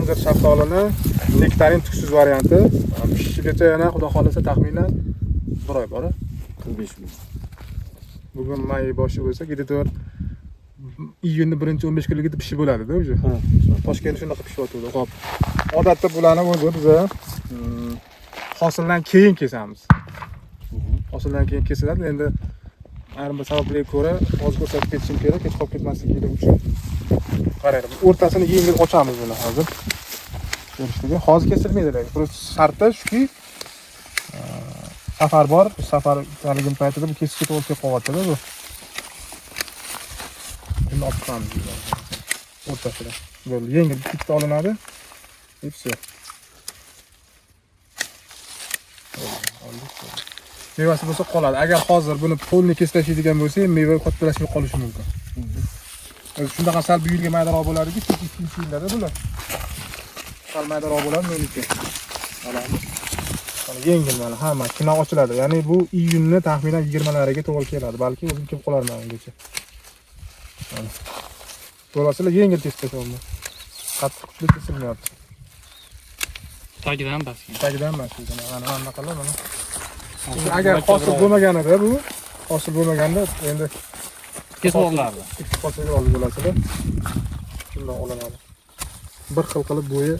Anjir shaftolini nektarin tuksiz varianti. Pishishigacha yana xudo xolasa taxminan 1 oy bor. 45 kun. Bugun may boshi bo'lsa, где-то iyunning birinchi 15 kunligida pishib bo'ladi-da o'zi. Toshkentda shunaqa pishyotdi. Xo'p. Odatda bularni o'zi biza hosildan keyin kesamiz. Hosildan keyin kesiladi. Endi ayrim bir sabablarga ko'ra hozir ko'rsatib ketishim kerak, kech qolib ketmasligi uchun. Qaranglar, o'rtasini yengil ochamiz buni hozir. Ko'rishdiki, hozir kesilmaydi lekin. Просто sharti shuki, safar bor, safar haligim paytida bu kesishga to'g'ri kelib qolyapti-da bu. Buni olib chiqamiz o'rtasida. Bo'ldi, yengil bitta olinadi. И всё. Mevasi bo'lsa qoladi. Agar hozir buni polni kesib tashlaydigan bo'lsak, meva kattalashmay qolishi mumkin. O'zi shundaqa sal bu yilga maydaroq bo'ladiki, chunki ikkinchi yillarda bular. Sal maydaroq bo'ladi meniki. Olamiz. Mana yengil mana hamma kino ochiladi. Ya'ni bu iyunni taxminan 20lariga to'g'ri keladi. Balki o'zim kelib qolarman ungacha. Mana. To'g'risini yengil kesib tashlayapman. Qattiq kuchli kesilmayapti. Tagidan bas. Tagidan emas, mana mana qilib mana. Agar hosil bo'lmaganida bu, hosil bo'lmaganda endi kesib olardi. Ikki hosilga olib bo'lasizlar. Shundan olinadi. Bir xil qilib bo'yi.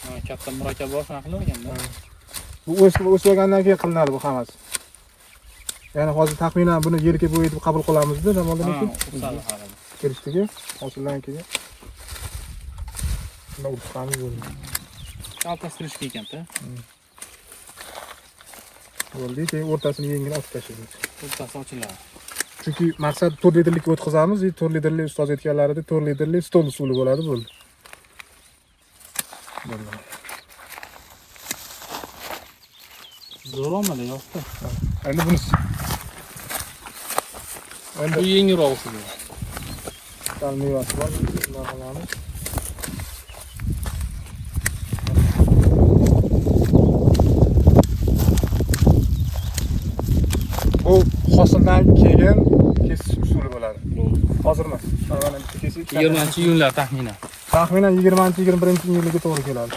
Ha, katta murakkab bor, shunaqa qilingan-da. Bu o'sgandan keyin qilinadi bu hammasi. Ya'ni hozir taxminan buni yelka bo'yi deb qabul qilamizda, namoldan keyin. Kelishdiki, hosildan keyin. Shunda urib chiqamiz bo'ldi. Kalta sirishki ekanda. Bo'ldi, keyin o'rtasini yengil ochib tashlaymiz. O'rtasi ochiladi. Chunki maqsad 4 litrlik o'tkazamiz, 4 litrli ustoz aytganlaridek 4 litrli stol usuli bo'ladi, bo'ldi. Bo'ldi. Zo'r olmadi, yo'qda. Endi bunisi. Endi bu yengilroq usuli. Sal mevasi bor, bundan olamiz. Bu hosildan keyin kesish usuli bo'ladi. Hozir emas. Mana bitta kesib, 20-iyunlar taxminan. Taxminan 20-21-iyunga to'g'ri keladi.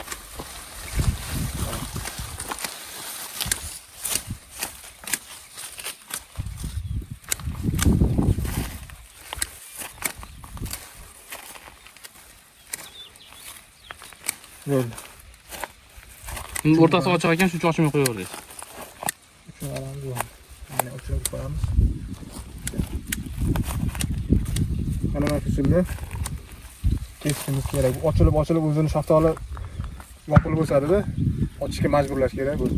Bo'ldi. O'rtasi ochiq ekan, shuncha ochmay qo'yaverdik. Uchini olamiz, bo'ldi. Mana uchini qo'yamiz. Mana mana shu usulda kesishimiz kerak. Ochilib, ochilib o'zini shaftoli yopilib o'sadida, ochishga majburlash kerak bo'ldi.